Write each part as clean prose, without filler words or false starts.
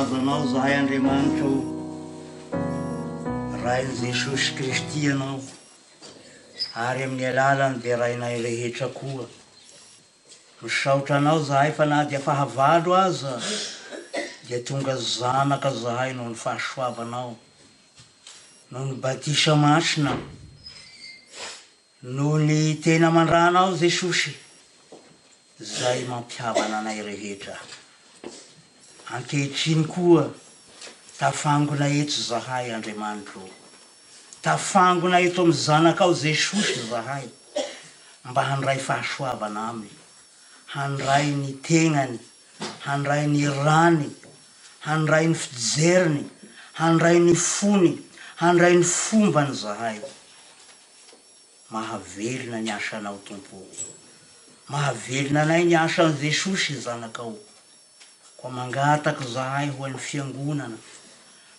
Mankalaza Anao zahay Andriamanitra o. Rain'i Jesosy Kristy Ianao, ary amin'ny alalany dia Rainay rehetra koa. Misaotra Anao zahay fa na dia fahavalo aza dia tonga zanaka zahay noho ny fahasoavanao, noho ny batisa masina. Noho ny tena aman-dRanao Jesosy Zay mampihavana anay rehetra. Ankehitriny koa tafangona eto zahay Andriamanitro ô. Tafangona eto amin'ny Zanakao Jesosy zahay mba handray fahasoavana Aminy, handray ny tegnany, handray ny rany, handray ny fijeriny, handray ny fony, handray ny fombany zahay. Mahavelona ny asanao Tompo o. Mahavelona anay ny asan'i Jesosy zanakao. Koa mangataka zahay ho an'ny fiangonana.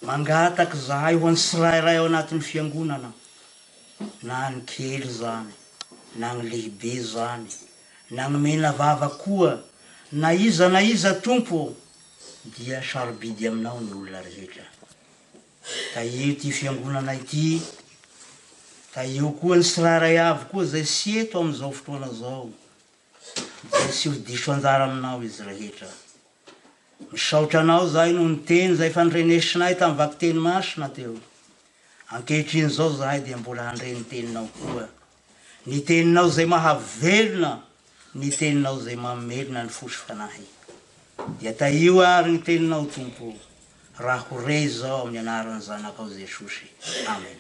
Mangataka zahay ho an'ny tsirairay ao anatin'ny fiangonana. Na ny kely zany, na ny lehibe zany, na ny menavava koa, na iza na iza Tompo o, dia sarobidy aminao ny olona rehetra. Tahio ity fiangonana ity, tahio koa ny tsirairay avy koa izay tsy eto amin'izao fotoana izao, dia tsy ho diso anjara aminao izy rehetra. Misaotra anao izahay noho ny teny izay efa norenesinay tamin'ny vakiteny masina teo. Ankehitriny izao izahay dia mbola handre ny teninao koa. Ny teninao izay mahavelona, ny teninao izay mamelona ny fo sy fanahy. Dia tahio ary ny teninao Tompo o, raha ho re izao amin'ny anaran'ny Zanakao Jesosy. Amen.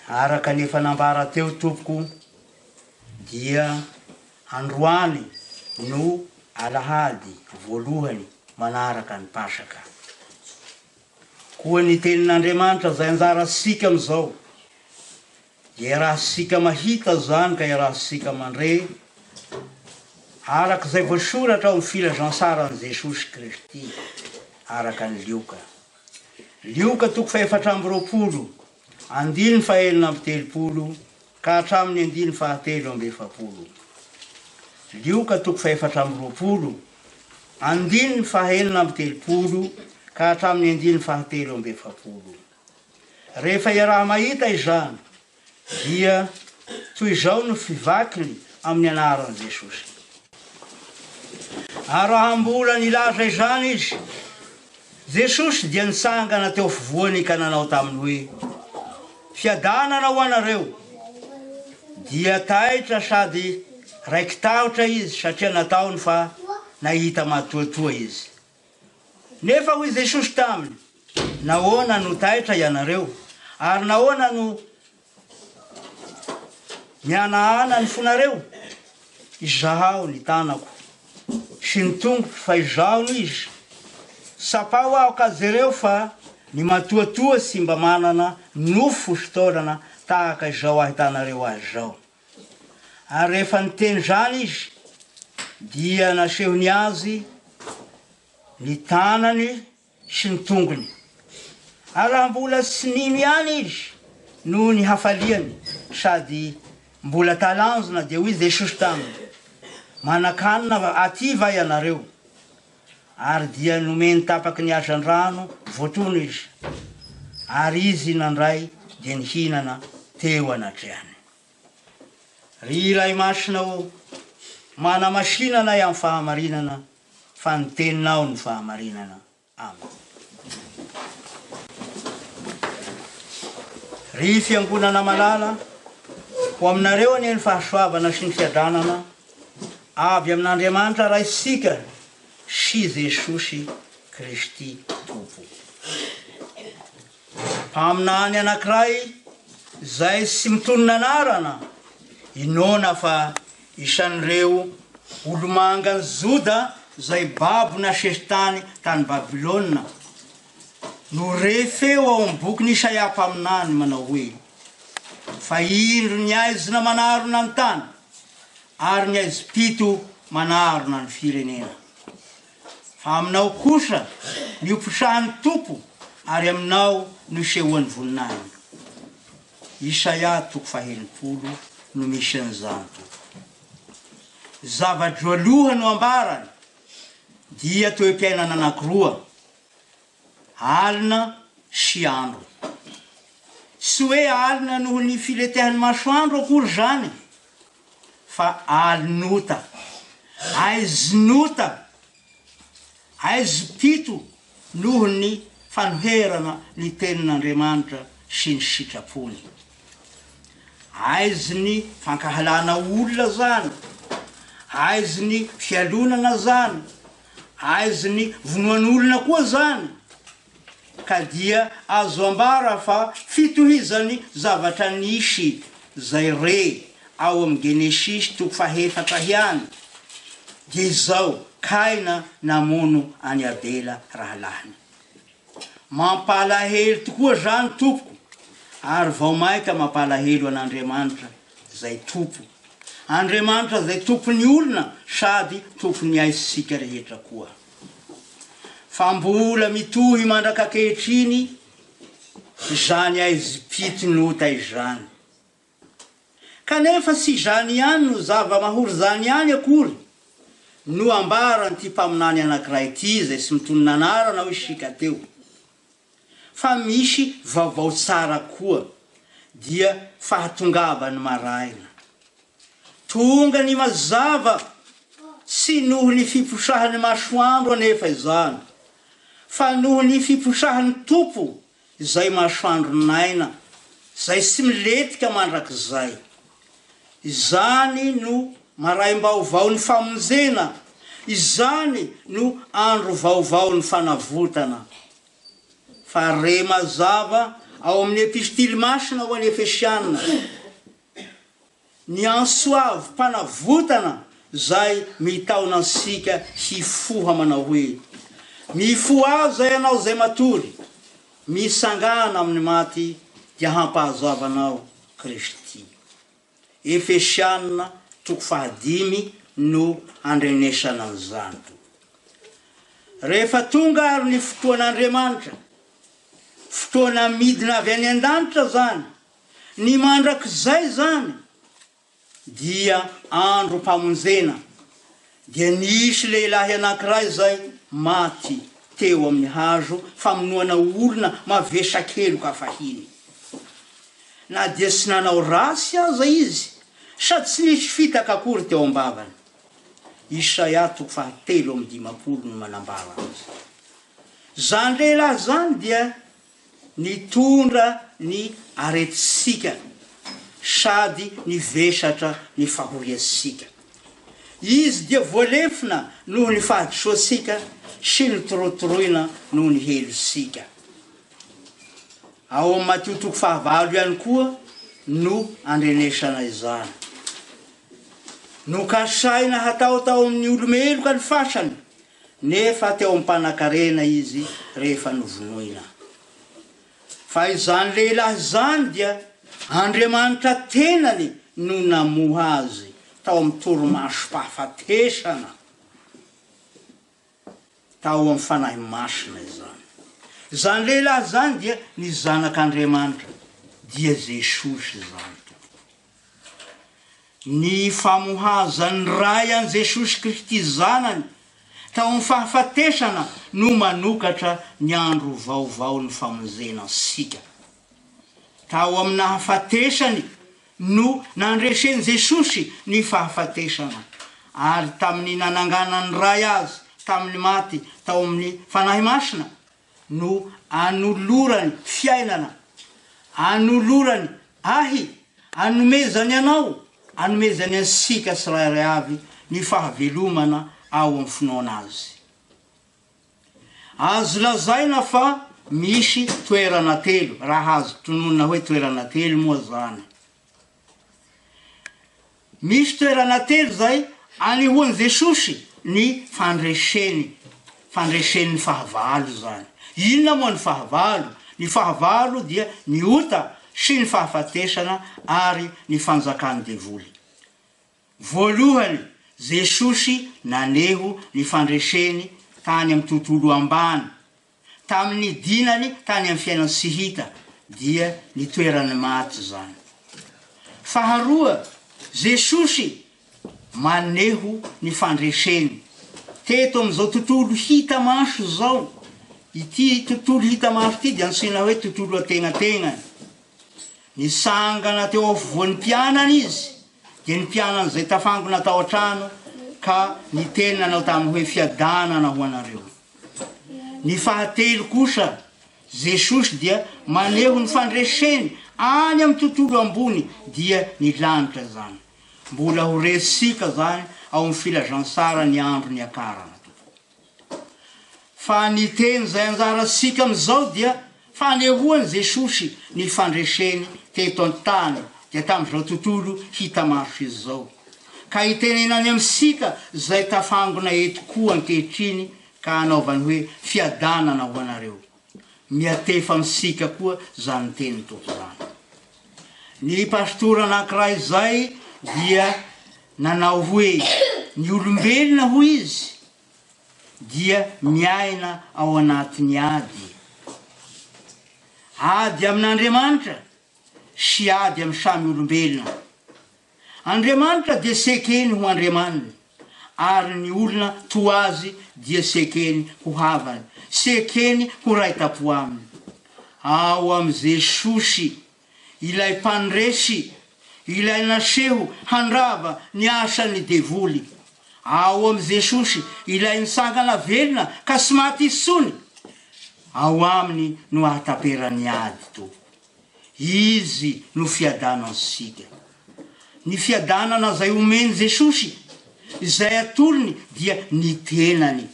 Araka ny efa nambara teo tompoko dia androany no alahady voalohany manaraka ny Pasaka. Koa ny tenin'Andriamanitra izay anjarantsika amin'izao dia iarahantsika mahita izany ka iarahantsika mandre araka izay voasoratra ao amin'ny filazantsaran'i Jesosy Kristy araka an'i Lioka. Lioka toko faha-24, andininy faha-36 ka hatramin'ny andininy faha-43. Lioka toko faha-24, andininy faha-36 ka hatramin'ny andininy faha-43. Rehefa iaraha-mahita izany dia toy izao no fivakiny amin'ny anaran'i Jesosy. Ary raha mbola nilaza izany izy, Jesosy dia nitsangana teo afovoany ka nanao taminy hoe, Fiadanana ho anareo! Dia taitra sady raiki-tahotra izy satria nataony fa nahita matoatoa izy. Nefa hoy Jesosy taminy, Nahoana no taitra ianareo, ary nahoana no mihanahana ny fonareo? Izahao ny tanako sy ny tongotro, fa izaho no izy. Tsapao aho ka jereo fa ny matoatoa tsy mba manana nofo sy taolana tahaka izao ahitanareo azy izao. Ary rehefa niteny izany izy, dia nasehony azy ny tanany sy ny tongony. Ary raha mbola tsy nino ihany izy noho ny hafaliany sady mbola talanjona, dia hoy Jesosy taminy, Manan-kanina aty va ianareo? Ary dia nomeny tapaky ny hazandrano voatono izy, ary izy nandray dia nihinana teo anatrehany. Ry Ray Masina ô, manamasina anay amin'ny fahamarinana, fa ny Teninao no fahamarinana. Amen. Ry Fiangonana malala, ho aminareo anie ny fahasoavana sy ny fiadanana avy amin'Andriamanitra Raintsika sy Jesosy Kristy Tompo. Mpaminany anankiray izay tsy mitonona anarana, inoana fa isan'ireo olomangan'i Joda izay babo nasesitany tany Babylona, no re feo ao amin'ny bokin'i Isaia mpaminany manao hoe, Fa indro ny aizina manarona ny tany, ary ny aizim-pito manarona ny firenena. Fa aminao kosa no iposahan'ny Tompo, ary aminao no isehoan'ny voninahiny. Isaia toko faha-60 no misy an'izany, Tompo. Zava-droa loha no ambarany. Dia toe-piainana anankiroa, alina sy andro. Tsy hoe alina noho ny filetehan'ny masoandro akory izany, fa alin'ota, aizin'ota, aizim-pito noho ny fanoherana ny Tenin'Andriamanitra sy ny sitrapony. Aizin'ny fankahalana olona zany, aizin'ny fialonana zany, aizin'ny vonoan'olona koa zany, ka dia azo ambara fa fitohizan'ny zavatra nisy zay re ao amin'ny Genesisy toko fahefatra ihany, dia izao, Kaina namono an'i Abela rahalahiny. Mampalahelo tokoa zany tompoko ary vao maika mampalahelo an'Andriamanitra zay Tompo. Andriamanitra zay Tompon'ny olona sady Tompon'ny aisika rehetra koa. Fa mbola mitohy mandrak'ankehitriny izany aizim-pitonota izany. Kanefa tsy izany ihany no zava-mahory izany ihany akory no ambaran'ity mpaminany anankiray ity izay tsy mitonona anarana hoy isika teo, fa misy vaovao tsara koa dia fahatongavan'ny maraina. Tonga ny mazava tsy noho ny fiposahan'ny masoandro anefa izany fa noho ny fiposahan'ny Tompo Izay masoandron'aina, izay tsy milentika mandrakizay. Izany no maraim-baovaon'ny famonjena, izany no andro vaovaon'ny fanavotana. Fa re mazava ao amin'ny Epistily Masina ho an'ny Efesiana, Ny antsoavom-panavotana izay mitaona antsika hifoha manao hoe, Mifohaza ianao izay matory, mitsangàna amin'ny maty dia hampahazava anao Kristy. Efesiana toko fahadimy no andrenesana an'izany. Rehefa tonga ary ny fotoan'Andriamanitra, fotoana midina avy any an-danitra izany, Ny mandrakizay izany dia androm-pamonjena, dia nisy lehilahy anankiray izay maty teo amin'ny hazo famonoana olona mavesa-keloka fahiny. Na dia tsy nanao ratsy aza izy, sady tsy nisy fitaka akory teo am-bavany. Isaia toko fahatelo amby 50 no manambara azy. Izany lehilahy izany dia Nitondra ny aretintsika sady nivesatra ny fahoriantsika. Izy dia voalefona noho ny fahadisoantsika sy notorotoroina noho ny helotsika. Ao amin'ny Matio toko fahavalo ihany koa no andrenesana izany. Nokasaina hatao tao amin'ny olo-meloka ny fasany Nefa teo am-panankarena izy rehefa novonoina. Fa izany lehilahy izany dia Andriamanitra tenany no namoha azy tao amin'ny torimasom-pahafatesana, tao amin'ny Fanahy Masina izany. Izany lehilahy izany dia ny Zanak'Andriamanitra, dia Jesosy izany, tompoko. Ny famohazan'ny Ray an'i Jesosy Kristy Zanany tao amin'ny fahafatesana no manokatra ny andro vaovaon'ny famonjena antsika. Tao amin'ny nahafatesany no nandresen'i Jesosy ny fahafatesana, ary tamin'ny nananganan'ny Ray Azy tamin'ny maty tao amin'ny Fanahy Masina no anolorany fiainana, anolorany ahy, anomezany anao, anomezany antsika tsirairay avy ny fahavelomana ao amin'ny finoana Azy. Azo lazaina fa misy toerana telo, raha azo tononina hoe toerana telo moa izany. Misy toerana telo izay anehoan'i Jesosy ny fandreseny, fandresen'ny fahavalo izany. Inona moa ny fahavalo? Ny fahavalo dia ny ota sy ny fahafatesana ary ny fanjakan'ny devoly. Voalohany, Jesosy naneho ny fandreseny tany amin'ny tontolo ambany. Tamin'ny nidinany tany amin'ny fiainan-tsy hita, dia ny toeran'ny maty izany. Faharoa, Jesosy maneho ny fandreseny. Teto amin'izao tontolo hita maso izao, ity tontolo hita maso ity dia antsoina hoe tontolo antegnategnany. Nitsangana teo afovoan'ny mpianany Izy, dia ny mpianany izay tafangona tao an-trano ka niteny nanao taminy hoe, Fiadanana ho anareo. Ny fahatelo kosa, Jesosy dia maneho ny fandreseny any amin'ny tontolo ambony dia ny lanitra izany. Mbola ho resika izany ao amin'ny filazantsara ny andro niakarana, tompoko. Fa ny teny izay anjarantsika amin'izao dia fanehoan'i Jesosy ny fandreseny teto an-tany dia tamin'izao tontolo hita maso izao. Ka itenenany amintsika izay tafangona eto koa ankehitriny ka anaovany hoe fiadanana ho anareo. Miatefa amintsika koa izany tenin'ny Tompo izany. Ny pastora anankiray izay dia nanao hoe ny olombelona hoy izy dia miaina ao anatin'ny ady. Ady amin'Andriamanitra sy ady amin'ny samy olombelona. Andriamanitra dia tsy ekeny ho Andriamaniny, ary ny olona toa azy dia tsy ekeny ho havany, tsy ekeny ho ray tampo aminy. Ao amin'i Jesosy, ilay Mpandresy, ilay naseho handrava ny asan'ny devoly. Ao amin'i Jesosy, ilay nitsangana velona ka tsy maty intsony. Ao aminy no ahataperan'ny ady, Tompoko. Izy no fiadanantsika. Ny fiadanana izay omen'i Jesosy, izay atolony dia ny tenany.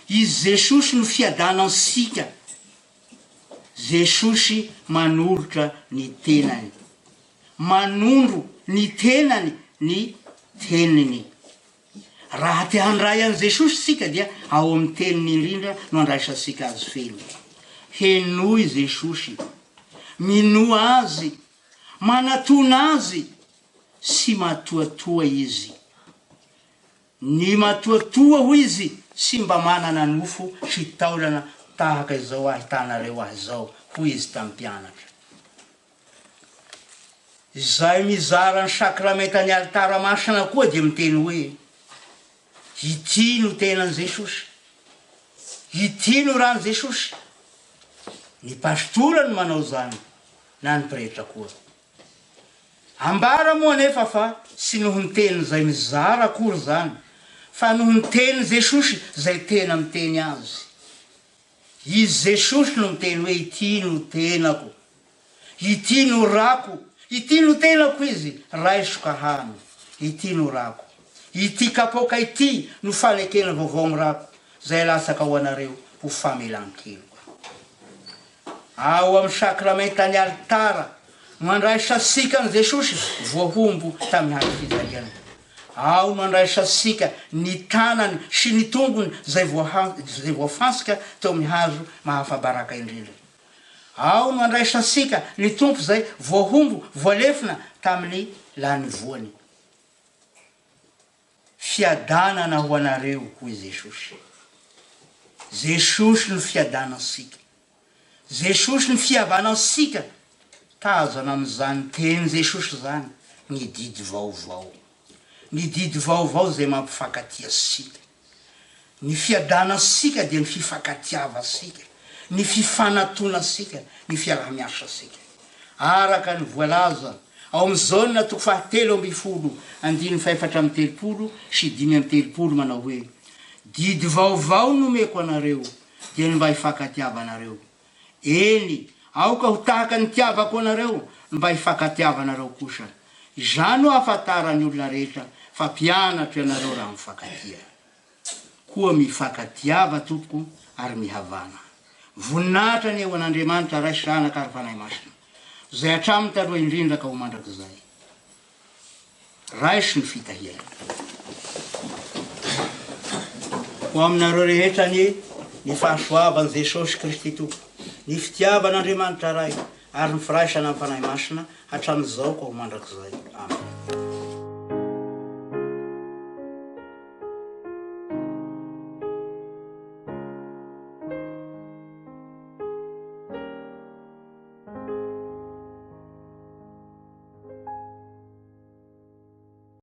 Izy Jesosy no fiadanantsika. Jesosy manolotra ny tenany. Manondro ny tenany ny teniny. Raha te handray an'i Jesosy isika dia ao amin'ny teniny indrindra no andraisantsika azy feno. Henoy Jesosy. Minoa Azy. Manatona Azy. Sy matoatoa Izy. Ny matoatoa hoy Izy tsy mba manana nofo sy taolana tahaka izao ahitanareo ahy izao hoy Izy tamin'ny mpianatra. Izay mizara ny sakramentan'ny alitara masina koa dia miteny hoe, Ity no tenan'i Jesosy. Ity no ran'i Jesosy. Ny pastora no manao izany, na ny pretra koa. Ambara moa anefa fa tsy noho ny tenin'izay mizara akory izany, fa noho ny tenin'i Jesosy izay tena miteny azy. Izy Jesosy no miteny hoe ity no tenako, ity no rako, ity no tenako izy, raiso ka hano, ity no rako. Ity kapoaka ity no fanekena vaovao amin'ny rako, izay alatsaka ho anareo ho famelan-keloka. Ao amin'ny sakramentan'ny alitara no andraisantsika an'i Jesosy voahombo tamin'ny hazo fijaliana. Ao no andraisantsika ny tanany sy ny tongony izay izay voafantsika teo amin'ny hazo mahafa-baraka indrindra. Ao no andraisantsika ny Tompo izay voahombo voalefona tamin'ny lanivoany. Fiadanana ho anareo, hoy Jesosy. Jesosy no fiadanantsika. Jesosy no fihavanantsika. Tazana amin'izany teny Jesosy izany ny didy vaovao. Ny didy vaovao izay mampifankatia antsika. Ny fiadanantsika dia ny fifankatiavantsika, ny fifanatonantsika, ny fiaraha-miasantsika. Araka ny voalaza ao amin'ny Jaona toko fahatelo ambin'ny folo andininy fahefatra amby telopolo sy 35 manao hoe, Didy vaovao no omeko anareo, dia ny mba hifankatiavanareo. Eny, aoka ho tahaka ny nitiavako anareo ny mba hifankatiavanareo kosa. Izany no ahafantaran'ny olona rehetra fa mpianatro ianareo raha mifankatia. Koa mifankatiava tompoko ary mihavana. Voninahitra anie ho an'Andriamanitra Ray sy Zanaka ary Fanahy Masina, izay hatramin'ny taloha indrindra ka ho mandrakizay. Raiso ny fitahiana. Ho aminareo rehetra anie ny fahasoavan'i Jesosy Kristy Tompo, ny fitiavan'Andriamanitra Ray ary ny firaisana amin'ny Fanahy Masina hatramin'izao ka ho mandrakizay. Amen.